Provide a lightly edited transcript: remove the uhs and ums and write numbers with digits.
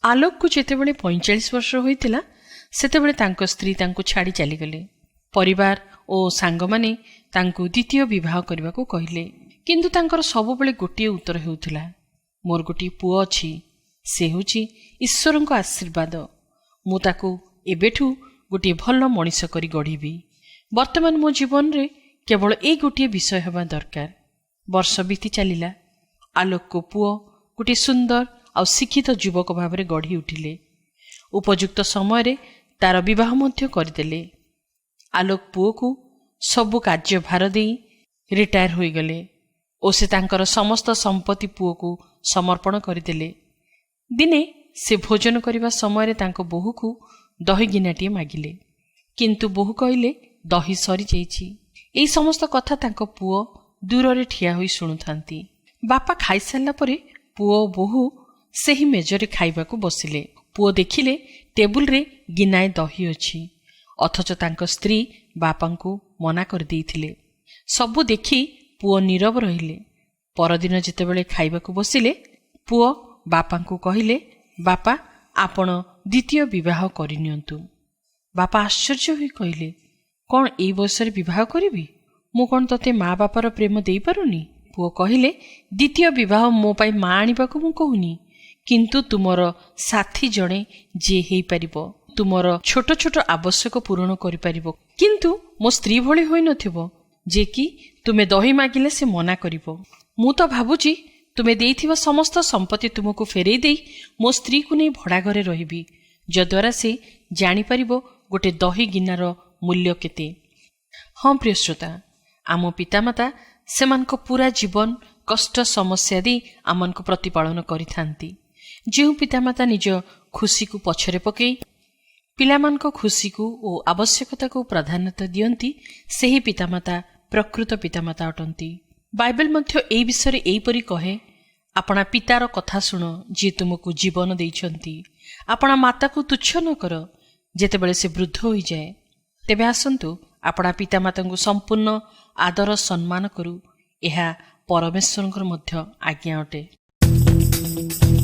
ଆଲୋକକୁ ଯେତେବେଳେ 45 ବର୍ଷ ହୋଇଥିଲା, ସେତେବେଳେ ତାଙ୍କ ସ୍ତ୍ରୀ ତାଙ୍କୁ ଛାଡ଼ି ଚାଲିଗଲେ। ପରିବାର ଓ ସାଙ୍ଗମାନେ ତାଙ୍କୁ ଦ୍ୱିତୀୟ ବିବାହ କରିବାକୁ କହିଲେ, କିନ୍ତୁ ତାଙ୍କର ସବୁବେଳେ ଗୋଟିଏ ଉତ୍ତର ହେଉଥିଲା, "ମୋର ଗୋଟିଏ ପୁଅ ଅଛି। ସେ ହେଉଛି ଈଶ୍ୱରଙ୍କ ଆଶୀର୍ବାଦ। ମୁଁ ତାକୁ ଏବେଠୁ ଗୋଟିଏ ଭଲ ମଣିଷ କରି ଗଢ଼ିବି। ବର୍ତ୍ତମାନ ମୋ ଜୀବନରେ କେବଳ ଏଇ ଗୋଟିଏ ବିଷୟ ହେବା ଦରକାର।" ବର୍ଷ ବିତି ଚାଲିଲା। ଆଲୋକଙ୍କ ପୁଅ ଗୋଟିଏ ସୁନ୍ଦର ଆଉ ଶିକ୍ଷିତ ଯୁବକ ଭାବରେ ଗଢ଼ି ଉଠିଲେ। ଉପଯୁକ୍ତ ସମୟରେ ତାର ବିବାହ ମଧ୍ୟ କରିଦେଲେ। ଆଲୋକ ପୁଅକୁ ସବୁ କାର୍ଯ୍ୟ ଭାର ଦେଇ ରିଟାୟାର ହୋଇଗଲେ ଓ ସେ ତାଙ୍କର ସମସ୍ତ ସମ୍ପତ୍ତି ପୁଅକୁ ସମର୍ପଣ କରିଦେଲେ। ଦିନେ ସେ ଭୋଜନ କରିବା ସମୟରେ ତାଙ୍କ ବୋହୂକୁ ଦହି ଗିନାଟିଏ ମାଗିଲେ, କିନ୍ତୁ ବୋହୂ କହିଲେ, "ଦହି ସରିଯାଇଛି।" ଏହି ସମସ୍ତ କଥା ତାଙ୍କ ପୁଅ ଦୂରରେ ଠିଆ ହୋଇ ଶୁଣୁଥାନ୍ତି। ବାପା ଖାଇସାରିଲା ପରେ ପୁଅ ଓ ବୋହୂ ସେହି ମେଜରେ ଖାଇବାକୁ ବସିଲେ। ପୁଅ ଦେଖିଲେ ଟେବୁଲରେ ଗିନାଏ ଦହି ଅଛି, ଅଥଚ ତାଙ୍କ ସ୍ତ୍ରୀ ବାପାଙ୍କୁ ମନା କରିଦେଇଥିଲେ। ସବୁ ଦେଖି ପୁଅ ନୀରବ ରହିଲେ। ପରଦିନ ଯେତେବେଳେ ଖାଇବାକୁ ବସିଲେ, ପୁଅ ବାପାଙ୍କୁ କହିଲେ, "ବାପା, ଆପଣ ଦ୍ୱିତୀୟ ବିବାହ କରିନିଅନ୍ତୁ।" ବାପା ଆଶ୍ଚର୍ଯ୍ୟ ହୋଇ କହିଲେ, "କ'ଣ ଏଇ ବୟସରେ ବିବାହ କରିବି? ମୁଁ କ'ଣ ତୋତେ ମା ବାପାର ପ୍ରେମ ଦେଇପାରୁନି?" ପୁଅ କହିଲେ, "ଦ୍ୱିତୀୟ ବିବାହ ମୋ ପାଇଁ ମା ଆଣିବାକୁ ମୁଁ କହୁନି, କିନ୍ତୁ ତୁମର ସାଥୀ ଜଣେ ଯିଏ ହେଇପାରିବ, ତୁମର ଛୋଟ ଛୋଟ ଆବଶ୍ୟକ ପୂରଣ କରିପାରିବ, କିନ୍ତୁ ମୋ ସ୍ତ୍ରୀ ଭଳି ହୋଇନଥିବ, ଯେ କି ତୁମେ ଦହି ମାଗିଲେ ସେ ମନା କରିବ। ମୁଁ ତ ଭାବୁଛି ତୁମେ ଦେଇଥିବା ସମସ୍ତ ସମ୍ପତ୍ତି ତୁମକୁ ଫେରେଇ ଦେଇ ମୋ ସ୍ତ୍ରୀକୁ ନେଇ ଭଡ଼ା ଘରେ ରହିବି, ଯଦ୍ୱାରା ସେ ଜାଣିପାରିବ ଗୋଟେ ଦହି ଗିନାର ମୂଲ୍ୟ କେତେ।" ହଁ ପ୍ରିୟ ଶ୍ରୋତା, ଆମ ପିତାମାତା ସେମାନଙ୍କ ପୁରା ଜୀବନ କଷ୍ଟ ସମସ୍ୟା ଦେଇ ଆମମାନଙ୍କୁ ପ୍ରତିପାଳନ କରିଥାନ୍ତି। ଯେଉଁ ପିତାମାତା ନିଜ ଖୁସିକୁ ପଛରେ ପକାଇ ପିଲାମାନଙ୍କ ଖୁସିକୁ ଓ ଆବଶ୍ୟକତାକୁ ପ୍ରାଧାନ୍ୟତା ଦିଅନ୍ତି, ସେହି ପିତାମାତା ପ୍ରକୃତ ପିତାମାତା ଅଟନ୍ତି। ବାଇବେଲ ମଧ୍ୟ ଏହି ବିଷୟରେ ଏହିପରି କହେ, "ଆପଣା ପିତାର କଥା ଶୁଣ, ଯିଏ ତୁମକୁ ଜୀବନ ଦେଇଛନ୍ତି। ଆପଣା ମାତାକୁ ତୁଚ୍ଛ ନ କର, ଯେତେବେଳେ ସେ ବୃଦ୍ଧ ହୋଇଯାଏ।" ତେବେ ଆସନ୍ତୁ, ଆପଣା ପିତାମାତାଙ୍କୁ ସମ୍ପୂର୍ଣ୍ଣ ଆଦର ସମ୍ମାନ କରୁ। ଏହା ପରମେଶ୍ୱରଙ୍କର ମଧ୍ୟ ଆଜ୍ଞା ଅଟେ।